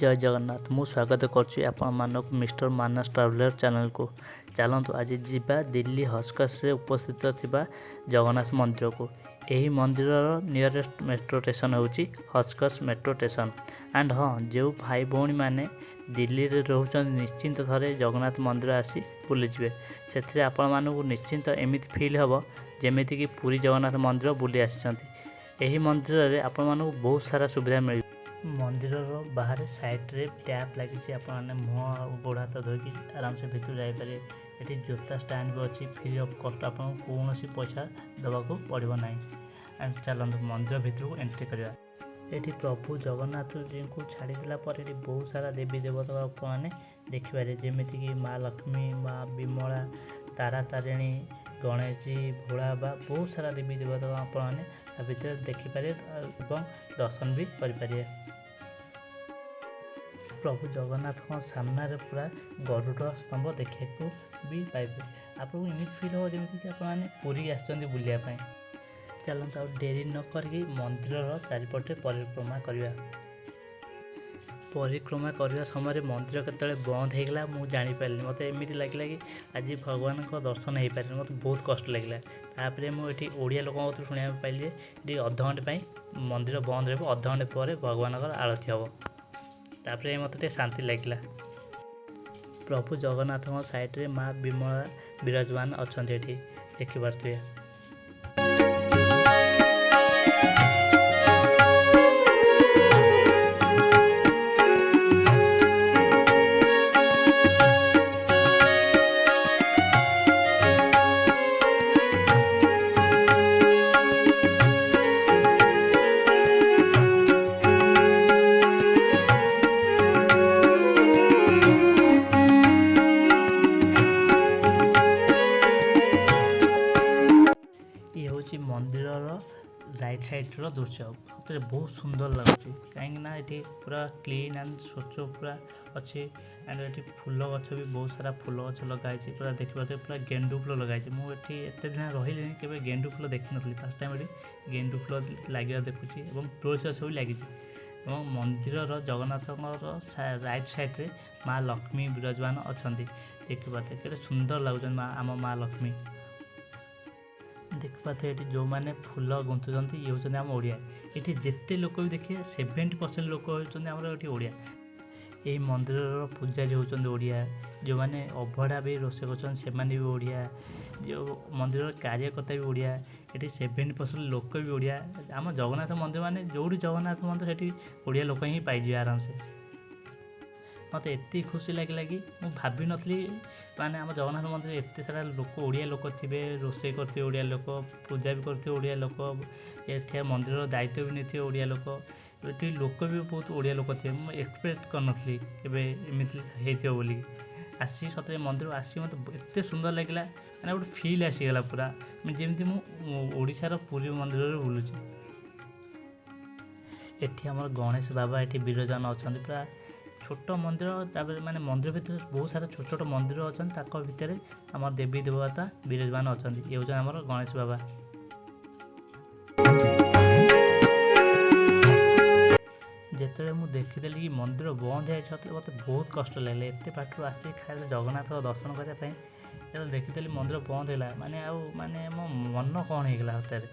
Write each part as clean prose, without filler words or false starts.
ଜୟ ଜଗନ୍ନାଥ। ମୁଁ ସ୍ୱାଗତ କରୁଛି ଆପଣମାନଙ୍କୁ ମିଷ୍ଟର ମାନସ ଟ୍ରାଭେଲର ଚ୍ୟାନେଲକୁ। ଚାଲନ୍ତୁ, ଆଜି ଯିବା ଦିଲ୍ଲୀ ହଜଖାସରେ ଉପସ୍ଥିତ ଥିବା ଜଗନ୍ନାଥ ମନ୍ଦିରକୁ। ଏହି ମନ୍ଦିରର ନିୟରେଷ୍ଟ ମେଟ୍ରୋ ଷ୍ଟେସନ୍ ହେଉଛି ହଜଖାସ ମେଟ୍ରୋ ଷ୍ଟେସନ୍। ଆଣ୍ଡ ହଁ, ଯେଉଁ ଭାଇ ଭଉଣୀମାନେ ଦିଲ୍ଲୀରେ ରହୁଛନ୍ତି, ନିଶ୍ଚିନ୍ତ ଥରେ ଜଗନ୍ନାଥ ମନ୍ଦିର ଆସି ବୁଲିଯିବେ। ସେଥିରେ ଆପଣମାନଙ୍କୁ ନିଶ୍ଚିନ୍ତ ଏମିତି ଫିଲ୍ ହେବ, ଯେମିତିକି ପୁରୀ ଜଗନ୍ନାଥ ମନ୍ଦିର ବୁଲି ଆସିଛନ୍ତି। ଏହି ମନ୍ଦିରରେ ଆପଣମାନଙ୍କୁ ବହୁତ ସାରା ସୁବିଧା ମିଳିବ। ମନ୍ଦିରର ବାହାରେ ସାଇଡ଼୍ରେ ଟ୍ୟାପ୍ ଲାଗିଛି। ଆପଣମାନେ ମୁହଁ ଆଉ ଗୋଡ଼ ହାତ ଧୋଇକି ଆରାମସେ ଭିତରୁ ଯାଇପାରିବେ। ଏଠି ଜୋତା ଷ୍ଟାଣ୍ଡ ବି ଅଛି, ଫ୍ରି ଅଫ୍ କଷ୍ଟ। ଆପଣଙ୍କୁ କୌଣସି ପଇସା ଦେବାକୁ ପଡ଼ିବ ନାହିଁ। ଆଣ୍ଡ ଚାଲନ୍ତୁ, ମନ୍ଦିର ଭିତରକୁ ଏଣ୍ଟ୍ରି କରିବା। ଏଠି ପ୍ରଭୁ ଜଗନ୍ନାଥଜୀଙ୍କୁ ଛାଡ଼ିଦେଲା ପରେ ଏଠି ବହୁତ ସାରା ଦେବୀ ଦେବତା ଆପଣମାନେ ଦେଖିପାରିବେ, ଯେମିତିକି ମା ଲକ୍ଷ୍ମୀ, ମା ବିମଳା, ତାରା ତାରିଣୀ, ଗଣେଶଜୀ, ଭୋଳା ବାବା। ବହୁତ ସାରା ଦେବୀ ଦେବତା ଆପଣମାନେ ତା ଭିତରେ ଦେଖିପାରିବେ ଏବଂ ଦର୍ଶନ ବି କରିପାରିବେ। ପ୍ରଭୁ ଜଗନ୍ନାଥଙ୍କ ସାମ୍ନାରେ ପୁରା ଗରୁଡ଼ ସ୍ତମ୍ଭ ଦେଖିବାକୁ ବି ପାଇବେ। ଆପଣଙ୍କୁ ଏମିତି ଫିଲ୍ ହେବ, ଯେମିତିକି ଆପଣମାନେ ପୁରୀ ଆସିଛନ୍ତି ବୁଲିବା ପାଇଁ। ଚାଲନ୍ତୁ, ଆଉ ଡେରି ନ କରିକି ମନ୍ଦିରର ଚାରିପଟେ ପରିକ୍ରମା କରିବା। ପରିକ୍ରମା କରିବା ସମୟରେ ମନ୍ଦିର କେତେବେଳେ ବନ୍ଦ ହେଇଗଲା, ମୁଁ ଜାଣିପାରିଲିନି। ମୋତେ ଏମିତି ଲାଗିଲା କି ଆଜି ଭଗବାନଙ୍କ ଦର୍ଶନ ହେଇପାରିନି। ମୋତେ ବହୁତ କଷ୍ଟ ଲାଗିଲା। ତାପରେ ମୁଁ ଏଠି ଓଡ଼ିଆ ଲୋକଙ୍କ କତିରୁ ଶୁଣିବାକୁ ପାଇଲି ଯେ ଏଠି ଅଧଘଣ୍ଟେ ପାଇଁ ମନ୍ଦିର ବନ୍ଦ ରହିବ, ଅଧଘଣ୍ଟେ ପରେ ଭଗବାନଙ୍କର ଆଳତି ହେବ। ତାପରେ ମୋତେ ଟିକେ ଶାନ୍ତି ଲାଗିଲା। ପ୍ରଭୁ ଜଗନ୍ନାଥଙ୍କ ସାଇଡ଼ରେ ମା ବିମଳା ବିରାଜମାନ ଅଛନ୍ତି, ଏଠି ଦେଖିପାରୁଥିବେ। ଇଏ ହେଉଛି ମନ୍ଦିରର ରାଇଟ୍ ସାଇଡ଼୍ର ଦୃଶ୍ୟ। ସତରେ ବହୁତ ସୁନ୍ଦର ଲାଗୁଛି, କାହିଁକି ନା ଏଠି ପୁରା କ୍ଲିନ୍ ଆଣ୍ଡ ସ୍ୱଚ୍ଛ ପୁରା ଅଛି। ଆଣ୍ଡ ଏଠି ଫୁଲ ଗଛ ବି, ବହୁତ ସାରା ଫୁଲ ଗଛ ଲଗା ହେଇଛି। ପୁରା ଦେଖିବାକୁ ପୁରା ଗେଣ୍ଡୁ ଫୁଲ ଲଗା ହେଇଛି। ମୁଁ ଏଠି ଏତେ ଦିନ ରହିଲିଣି, କେବେ ଗେଣ୍ଡୁ ଫୁଲ ଦେଖିନଥିଲି। ଫାର୍ଷ୍ଟ ଟାଇମ୍ ଏଠି ଗେଣ୍ଡୁ ଫୁଲ ଲାଗିବା ଦେଖୁଛି ଏବଂ ତୁଳସୀ ଗଛ ବି ଲାଗିଛି। ଏବଂ ମନ୍ଦିରର ଜଗନ୍ନାଥଙ୍କର ରାଇଟ୍ ସାଇଡ଼୍ରେ ମା ଲକ୍ଷ୍ମୀ ବିରାଜମାନ ଅଛନ୍ତି। ଦେଖିପାରୁଥିବେ, କେତେ ସୁନ୍ଦର ଲାଗୁଛନ୍ତି ମା, ଆମ ମା ଲକ୍ଷ୍ମୀ। ଦେଖିପାରୁଥିବେ, ଏଠି ଯେଉଁମାନେ ଫୁଲ ଗୁନ୍ଥୁଛନ୍ତି, ଇଏ ହେଉଛନ୍ତି ଆମ ଓଡ଼ିଆ। ଏଠି ଯେତେ ଲୋକ ବି ଦେଖିବେ, 70% ଲୋକ ହେଉଛନ୍ତି ଆମର ଏଠି ଓଡ଼ିଆ। ଏହି ମନ୍ଦିରର ପୂଜାରୀ ହେଉଛନ୍ତି ଓଡ଼ିଆ। ଯେଉଁମାନେ ଅବଢ଼ା ବି ରୋଷେଇ କରୁଛନ୍ତି, ସେମାନେ ବି ଓଡ଼ିଆ। ଯେଉଁ ମନ୍ଦିରର କାର୍ଯ୍ୟକର୍ତ୍ତା ବି ଓଡ଼ିଆ। ଏଠି 70% ଲୋକ ବି ଓଡ଼ିଆ। ଆମ ଜଗନ୍ନାଥ ମନ୍ଦିର ମାନେ, ଯେଉଁଠି ଜଗନ୍ନାଥ ମନ୍ଦିର, ସେଠି ଓଡ଼ିଆ ଲୋକ ହିଁ ପାଇଯିବେ ଆରାମସେ। ମୋତେ ଏତିକି ଖୁସି ଲାଗିଲା କି ମୁଁ ଭାବିନଥିଲି, ମାନେ ଆମ ଜଗନ୍ନାଥ ମନ୍ଦିରରେ ଏତେ ସାରା ଲୋକ, ଓଡ଼ିଆ ଲୋକ ଥିବେ, ରୋଷେଇ କରୁଥିବେ ଓଡ଼ିଆ ଲୋକ, ପୂଜା ବି କରୁଥିବେ ଓଡ଼ିଆ ଲୋକ, ଏଠି ମନ୍ଦିରର ଦାୟିତ୍ୱ ବି ନେଇଥିବେ ଓଡ଼ିଆ ଲୋକ, ଏଠି ଲୋକ ବି ବହୁତ ଓଡ଼ିଆ ଲୋକ ଥିବେ। ମୁଁ ଏକ୍ସପେକ୍ଟ କରିନଥିଲି କେବେ ଏମିତି ହେଇଥିବ ବୋଲି। ଆସି ସତରେ ମନ୍ଦିର ଆସି ମୋତେ ଏତେ ସୁନ୍ଦର ଲାଗିଲା, ମାନେ ଗୋଟେ ଫିଲ୍ ଆସିଗଲା ପୁରା, ଯେମିତି ମୁଁ ଓଡ଼ିଶାର ପୁରୀ ମନ୍ଦିରରେ ବୁଲୁଛି। ଏଠି ଆମର ଗଣେଶ ବାବା ଏଠି ବିରାଜମାନ ଅଛନ୍ତି। ପୁରା ଛୋଟ ମନ୍ଦିର, ତାପରେ ମାନେ ମନ୍ଦିର ଭିତରେ ବହୁତ ସାରା ଛୋଟ ଛୋଟ ମନ୍ଦିର ଅଛନ୍ତି। ତାଙ୍କ ଭିତରେ ଆମ ଦେବୀ ଦେବତା ବିରାଜମାନ ଅଛନ୍ତି। ଇଏ ହେଉଛନ୍ତି ଆମର ଗଣେଶ ବାବା। ଯେତେବେଳେ ମୁଁ ଦେଖିଦେଲି କି ମନ୍ଦିର ବନ୍ଦ ହେଇଯାଇଛି, ସେତେବେଳେ ମୋତେ ବହୁତ କଷ୍ଟ ଲାଗିଲା। ଏତେ ବାଟରୁ ଆସି ଖାଲି ଜଗନ୍ନାଥଙ୍କ ଦର୍ଶନ କରିବା ପାଇଁ, ଯେତେବେଳେ ଦେଖିଦେଲି ମନ୍ଦିର ବନ୍ଦ ହେଲା, ମାନେ ଆଉ ମାନେ ମୋ ମନ କ'ଣ ହେଇଗଲା ସତରେ।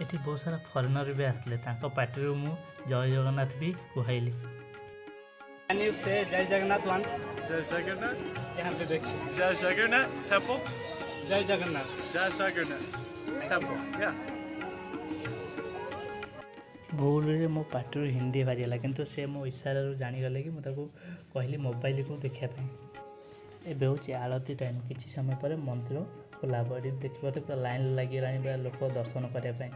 ଏଠି ବହୁତ ସାରା ଫରେନର୍ ବି ଆସିଥିଲେ। ତାଙ୍କ ପାଟିରୁ ମୁଁ ଜୟ ଜଗନ୍ନାଥ ବି କୁହାଇଲି। Can you say Jai Jagannath once? Jai Jagannath. यहाँ पे देखिए। Jai Jagannath Temple. Jai Jagannath. Jai Jagannath Temple. Yeah. ଭୁଲରେ ମୋ ପାଟିରୁ ହିନ୍ଦୀ ବାହାରିଗଲା, କିନ୍ତୁ ସେ ମୋ ଇଶାରାରୁ ଜାଣିଗଲେ କି ମୁଁ ତାକୁ କହିଲି ମୋବାଇଲକୁ ଦେଖିବା ପାଇଁ। ଏବେ ହେଉଛି ଆଳତି ଟାଇମ୍। କିଛି ସମୟ ପରେ ମନ୍ଦିର ଖୋଲା ହେବ। ଏଠି ଦେଖିପାରୁଥିବେ, ପୁରା ଲାଇନ୍ ଲାଗିଗଲାଣି ପୁରା ଲୋକ ଦର୍ଶନ କରିବା ପାଇଁ।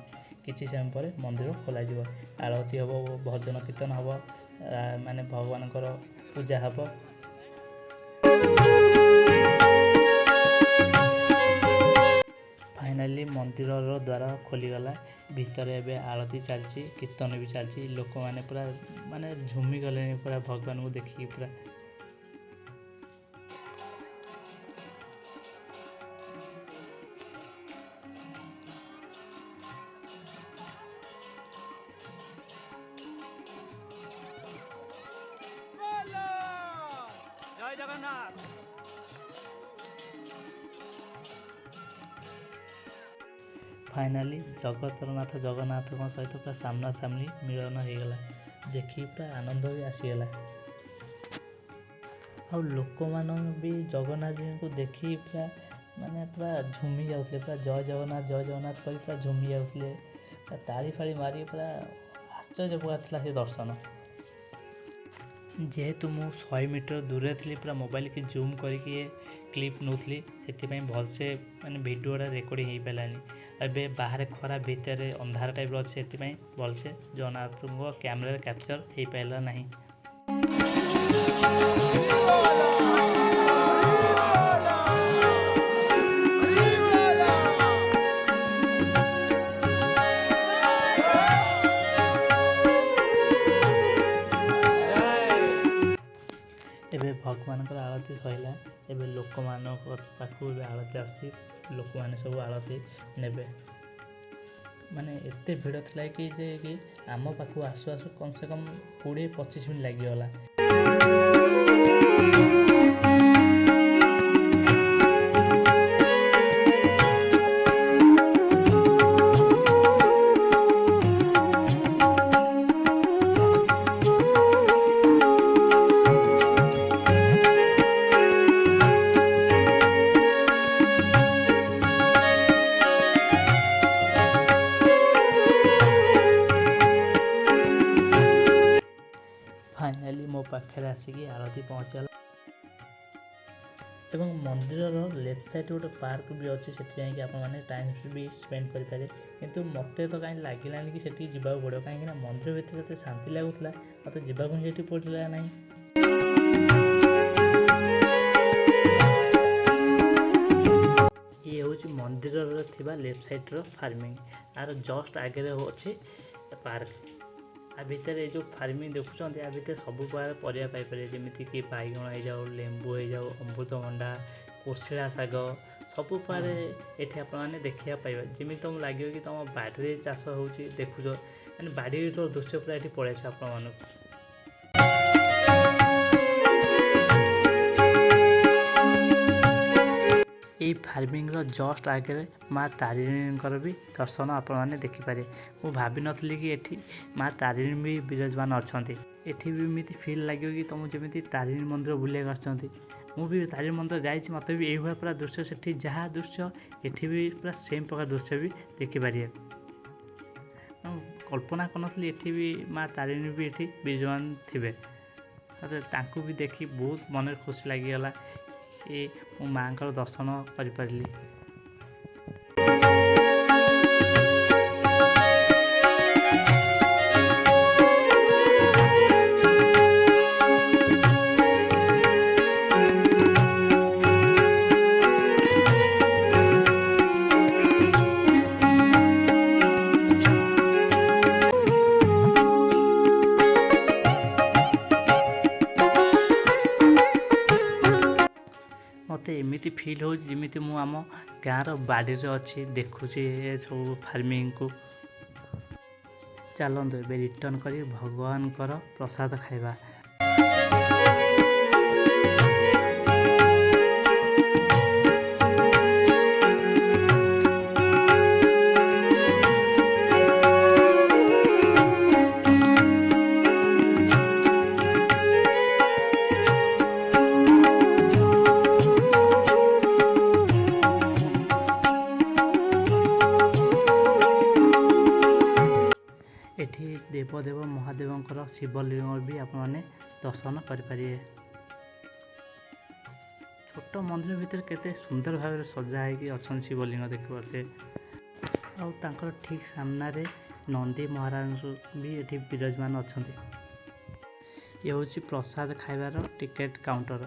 କିଛି ସମୟ ପରେ ମନ୍ଦିର ଖୋଲାଯିବ, ଆଳତି ହେବ, ଭଜନ କୀର୍ତ୍ତନ ହେବ, ମାନେ ଭଗବାନଙ୍କର ପୂଜା ହେବ। ଫାଇନାଲି ମନ୍ଦିରର ଦ୍ୱାର ଖୋଲିଗଲା। ଭିତରେ ଏବେ ଆଳତି ଚାଲିଛି, କୀର୍ତ୍ତନ ବି ଚାଲିଛି। ଲୋକମାନେ ପୁରା ମାନେ ଝୁମି ଗଲେଣି ପୁରା ଭଗବାନଙ୍କୁ ଦେଖିକି ପୁରା। Jay Jagannath. Finally ଜଗତର ନାଥ ଜଗନ୍ନାଥଙ୍କ ସହିତ ପୁରା ସାମ୍ନାସାମ୍ନି ମିଳନ ହେଇଗଲା। ଦେଖିକି ପୁରା ଆନନ୍ଦ ବି ଆସିଗଲା। ଆଉ ଲୋକମାନେ ବି ଜଗନ୍ନାଥଙ୍କୁ ଦେଖିକି ପୁରା ମାନେ ପୁରା ଝୁମି ଯାଉଥିଲେ, ପୁରା ଜୟ ଜଗନ୍ନାଥ ଜୟ ଜଗନ୍ନାଥ କହି ପୁରା ଝୁମି ଯାଉଥିଲେ। ପୁରା ତାଳି ଫାଳି ମାରିକି ପୁରା ଆଶ୍ଚର୍ଯ୍ୟ ପ୍ରକାର ଥିଲା ସେ ଦର୍ଶନ। ଯେହେତୁ ମୁଁ 100 ମିଟର ଦୂରରେ ଥିଲି, ପୁରା ମୋବାଇଲକି ଜୁମ୍ କରିକି କ୍ଲିପ୍ ନେଉଥିଲି, ସେଥିପାଇଁ ଭଲସେ ମାନେ ଭିଡ଼ିଓଟା ରେକର୍ଡ଼ିଂ ହେଇପାରିଲାନି। ଏବେ ବାହାରେ ଖରା ଭିତରେ ଅନ୍ଧାର ଟାଇପ୍ର ଅଛି, ସେଥିପାଇଁ ଭଲସେ ଜଗନ୍ନାଥଙ୍କ କ୍ୟାମେରାରେ କ୍ୟାପଚର୍ ହେଇପାରିଲା ନାହିଁ। ଏବେ ଭଗବାନଙ୍କର ଆଳତି ସରିଲା। ଏବେ ଲୋକମାନଙ୍କ ପାଖକୁ ଏବେ ଆଳତି ଆସୁଛି, ଲୋକମାନେ ସବୁ ଆଳତି ନେବେ। ମାନେ ଏତେ ଭିଡ଼ ଥିଲା କି ଯେ କି ଆମ ପାଖକୁ ଆସୁ ଆସୁ କମ୍ ସେ କମ୍ 20-25 ମିନିଟ୍ ଲାଗିଗଲା। ଫାଇନାଲି ମୋ ପାଖରେ ଆସିକି ଆଳତି ପହଞ୍ଚିଗଲା ଏବଂ ମନ୍ଦିରର ଲେଫ୍ଟ ସାଇଡ଼୍ ଗୋଟେ ପାର୍କ ବି ଅଛି, ସେଠି ଯାଇକି ଆପଣମାନେ ଟାଇମ୍ ବି ସ୍ପେଣ୍ଡ କରିପାରିବେ। କିନ୍ତୁ ମୋତେ ତ କାହିଁ ଲାଗିଲାନି କି ସେଠିକି ଯିବାକୁ ପଡ଼ିବ, କାହିଁକିନା ମନ୍ଦିର ଭିତରେ ଏତେ ଶାନ୍ତି ଲାଗୁଥିଲା, ମୋତେ ଯିବାକୁ ହିଁ ସେଠି ପଡ଼ିଲା ନାହିଁ। ଇଏ ହେଉଛି ମନ୍ଦିରର ଥିବା ଲେଫ୍ଟ ସାଇଡ଼୍ର ଫାର୍ମିଂ, ଆର ଜଷ୍ଟ ଆଗରେ ଅଛି ପାର୍କ। ଆ ଭିତରେ ଏ ଯେଉଁ ଫାର୍ମିଂ ଦେଖୁଛନ୍ତି, ଆ ଭିତରେ ସବୁ ପ୍ରକାର ପରିବା ପାଇପାରିବେ, ଯେମିତିକି ବାଇଗଣ ହେଇଯାଉ, ଲେମ୍ବୁ ହେଇଯାଉ, ଅମୃତଭଣ୍ଡା, କୋଶଳା ଶାଗ, ସବୁ ପ୍ରକାର ଏଠି ଆପଣମାନେ ଦେଖିବାକୁ ପାଇବେ। ଯେମିତି ତୁମକୁ ଲାଗିବ କି ତୁମ ବାଡ଼ିରେ ଚାଷ ହେଉଛି, ଦେଖୁଛ ମାନେ ବାଡ଼ିର ଦୃଶ୍ୟ ପୁରା ଏଠି ପଳେଇ ଆସିବ ଆପଣମାନଙ୍କୁ। ଏଇ ଫାର୍ମିଂର ଜଷ୍ଟ ଆଗରେ ମା ତାରିଣୀଙ୍କର ବି ଦର୍ଶନ ଆପଣମାନେ ଦେଖିପାରିବେ। ମୁଁ ଭାବିନଥିଲି କି ଏଠି ମା ତାରିଣୀ ବି ବିରାଜମାନ ଅଛନ୍ତି। ଏଠି ବି ଏମିତି ଫିଲ୍ ଲାଗିବ କି ତୁମକୁ ଯେମିତି ତାରିଣୀ ମନ୍ଦିର ବୁଲିବାକୁ ଆସିଛନ୍ତି। ମୁଁ ବି ତାରିଣୀ ମନ୍ଦିର ଯାଇଛି, ମୋତେ ବି ଏଇଭଳିଆ ପୁରା ଦୃଶ୍ୟ, ସେଠି ଯାହା ଦୃଶ୍ୟ ଏଠି ବି ପୁରା ସେମ୍ ପ୍ରକାର ଦୃଶ୍ୟ ବି ଦେଖିପାରିବେ। ମୁଁ କଳ୍ପନା କରିନଥିଲି ଏଠି ବି ମା ତାରିଣୀ ବି ଏଠି ବିରାଜମାନ ଥିବେ। ମୋତେ ତାଙ୍କୁ ବି ଦେଖି ବହୁତ ମନରେ ଖୁସି ଲାଗିଗଲା କି ମୁଁ ମାଆଙ୍କର ଦର୍ଶନ କରିପାରିଲି। ମୋତେ ଏମିତି ଫିଲ୍ ହେଉଛି ଯେମିତି ମୁଁ ଆମ ଗାଁର ବାଡ଼ିରେ ଅଛି, ଦେଖୁଛି ଏ ସବୁ ଫାର୍ମିଂକୁ। ଚାଲନ୍ତୁ ଏବେ ରିଟର୍ଣ୍ଣ କରି ଭଗବାନଙ୍କର ପ୍ରସାଦ ଖାଇବା। ଏଠି ଦେବଦେବ ମହାଦେବଙ୍କର ଶିବଲିଙ୍ଗ ବି ଆପଣମାନେ ଦର୍ଶନ କରିପାରିବେ। ଛୋଟ ମନ୍ଦିର ଭିତରେ କେତେ ସୁନ୍ଦର ଭାବରେ ସଜା ହେଇକି ଅଛନ୍ତି ଶିବଲିଙ୍ଗ ଦେଖିପାରୁଥିବେ। ଆଉ ତାଙ୍କର ଠିକ୍ ସାମ୍ନାରେ ନନ୍ଦୀ ମହାରାଜ ବି ଏଠି ବିରାଜମାନ ଅଛନ୍ତି। ଇଏ ହେଉଛି ପ୍ରସାଦ ଖାଇବାର ଟିକେଟ୍ କାଉଣ୍ଟର।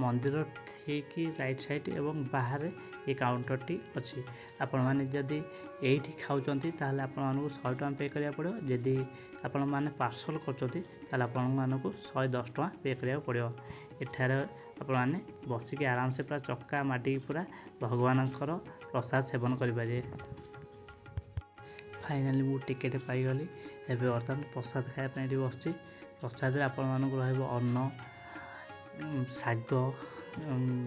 ମନ୍ଦିର ଠିକ୍ ରାଇଟ୍ ସାଇଡ଼୍ ଏବଂ ବାହାରେ ଏ କାଉଣ୍ଟରଟି ଅଛି। ଆପଣମାନେ ଯଦି ଏଇଠି ଖାଉଛନ୍ତି ତାହେଲେ ଆପଣମାନଙ୍କୁ 100 ଟଙ୍କା ପେ କରିବାକୁ ପଡ଼ିବ। ଯଦି ଆପଣମାନେ ପାର୍ସଲ୍ କରୁଛନ୍ତି ତାହେଲେ ଆପଣମାନଙ୍କୁ 110 ଟଙ୍କା ପେ କରିବାକୁ ପଡ଼ିବ। ଏଠାରେ ଆପଣମାନେ ବସିକି ଆରାମସେ ପୁରା ଚକା ମାଡ଼ିକି ପୁରା ଭଗବାନଙ୍କର ପ୍ରସାଦ ସେବନ କରିପାରିବେ। ଫାଇନାଲି ମୁଁ ଟିକେଟ୍ ପାଇଗଲି। ଏବେ ବର୍ତ୍ତମାନ ପ୍ରସାଦ ଖାଇବା ପାଇଁ ଏଠି ବସିଛି। ପ୍ରସାଦରେ ଆପଣମାନଙ୍କୁ ରହିବ ଅନ୍ନ, ଶାଗ,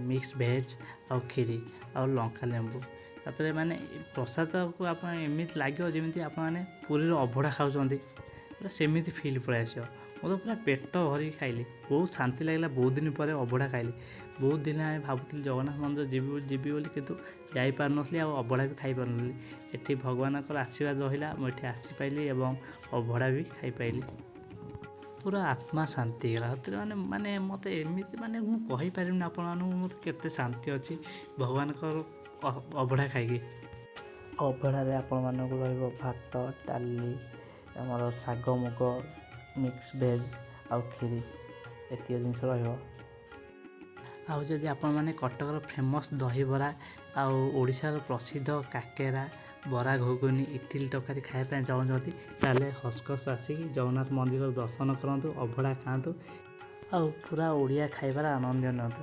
ମିକ୍ସ ଭେଜ୍ ଆଉ କ୍ଷୀରି ଆଉ ଲଙ୍କା ଲେମ୍ବୁ। ତାପରେ ମାନେ ପ୍ରସାଦକୁ ଆପଣ ଏମିତି ଲାଗିବ ଯେମିତି ଆପଣମାନେ ପୁରୀର ଅବଢ଼ା ଖାଉଛନ୍ତି, ପୁରା ସେମିତି ଫିଲ୍ ପଳେଇ ଆସିବ। ମୁଁ ତ ପୁରା ପେଟ ଭରିକି ଖାଇଲି, ବହୁତ ଶାନ୍ତି ଲାଗିଲା। ବହୁତ ଦିନ ପରେ ଅବଢ଼ା ଖାଇଲି। ବହୁତ ଦିନ ହେଲାଣି ଭାବୁଥିଲି ଜଗନ୍ନାଥ ମନ୍ଦିର ଯିବି ଯିବି ବୋଲି, କିନ୍ତୁ ଯାଇପାରୁନଥିଲି ଆଉ ଅବଢ଼ା ବି ଖାଇପାରୁନଥିଲି। ଏଠି ଭଗବାନଙ୍କର ଆଶୀର୍ବାଦ ରହିଲା, ମୁଁ ଏଠି ଆସିପାରିଲି ଏବଂ ଅବଢ଼ା ବି ଖାଇପାରିଲି। ପୁରା ଆତ୍ମା ଶାନ୍ତି ହେଇଗଲା ସତରେ। ମାନେ ମାନେ ମୋତେ ଏମିତି ମାନେ ମୁଁ କହିପାରିବିନି ଆପଣମାନଙ୍କୁ ମୋତେ କେତେ ଶାନ୍ତି ଅଛି ଭଗବାନଙ୍କର ଅବଢ଼ା ଖାଇକି। ଅବଢ଼ାରେ ଆପଣମାନଙ୍କୁ ରହିବ ଭାତ, ଡାଲି, ଆମର ଶାଗ ମୁଗ, ମିକ୍ସ ଭେଜ୍ ଆଉ କ୍ଷୀରି, ଏତିକି ଜିନିଷ ରହିବ। ଆଉ ଯଦି ଆପଣମାନେ କଟକର ଫେମସ୍ ଦହିବରା ଆଉ ଓଡ଼ିଶାର ପ୍ରସିଦ୍ଧ କାକେରା, ବରା, ଘୁଗୁନି, ଇଟିଲି ତରକାରୀ ଖାଇବା ପାଇଁ ଚାହୁଁଛନ୍ତି, ତାହେଲେ ହଜଖଜ ଆସିକି ଜଗନ୍ନାଥ ମନ୍ଦିର ଦର୍ଶନ କରନ୍ତୁ, ଅବଢ଼ା ଖାଆନ୍ତୁ ଆଉ ପୁରା ଓଡ଼ିଆ ଖାଇବାର ଆନନ୍ଦ ନିଅନ୍ତୁ।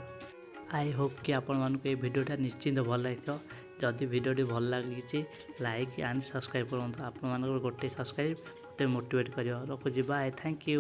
I Hope କି ଆପଣମାନଙ୍କୁ ଏଇ ଭିଡ଼ିଓଟା ନିଶ୍ଚିନ୍ତ ଭଲ ଲାଗିଥିବ। ଯଦି ଭିଡ଼ିଓଟି ଭଲ ଲାଗିଛି, ଲାଇକ୍ ଆଣ୍ଡ ସବସ୍କ୍ରାଇବ୍ କରନ୍ତୁ। ଆପଣମାନଙ୍କର ଗୋଟେ ସବସ୍କ୍ରାଇବ୍ ମୋତେ ମୋଟିଭେଟ୍ କରିବ। ରଖୁଛି, ବାଏ, thank you.